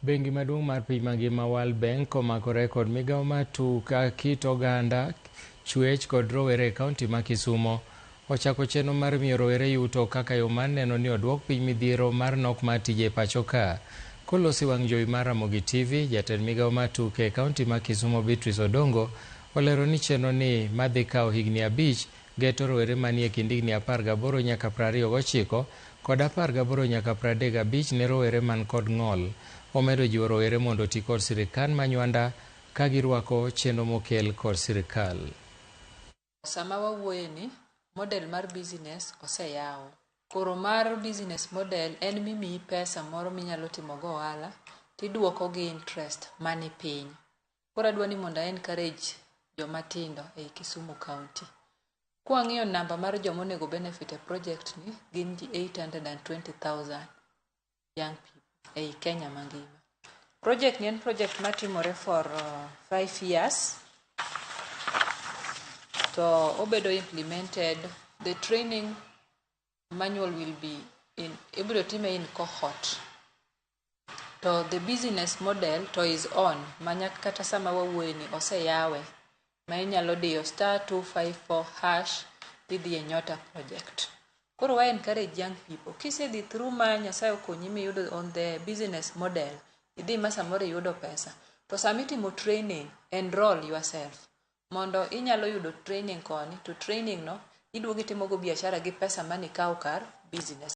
Bengi maduong' mar piny mangima World Bank omakore kod migawo mar tuk kit oganda, chwech kod rowere e kaunti ma Kisumo ochako chenro mar miyo rowere yuto kaka yo mar neno ni oduok piny midhiero mar nok mar tije e pacho ka. Kolosi wang' jowi mar Ramogi TV, jatend migawo mar tuke e kaunti ma Kisumo Beatrice Odongo olero ni chenro ni madhi kawo higni 5 geto rowere manie kind higni 18 nyaka 29 kod 18 nyaka 35 ne rowere man kod ng'ol. Omedo jiwo rowere mondo oti kod sirikal manywanda ka girwako chenro mokel kod sirikal. Sama wawuoye ni, model mar business oseyaw. Koro mar business model en mimiyi pesa moro minyalo timo go ohala tiduoko gi interest mani piny. Koro adwa ni mondo a encourage joma tindo ei Kisumu County. Kwang'iyo namba mar joma onego benefit e project ni gin ji 820,000 young people ei Kenya mangima. Project ni en project matimore for 5 years to obedo implemented. The training manual will be in, ibiro time in cohort. To the business model to is on manyaka kata sama wawuoye ni oseyawe ma inyalo diyo *254# tidhi e Nyota project. Koro wa encourage young people, kisedhi through ma Nyasaye okonyi miyudo on the business model, idhi ma samoro iyudo pesa. To sama itimo training, enroll yourself. Mondo inyalo yudo training koni, to training no iduogo itimo go biashara gi pesa manikawo kar business.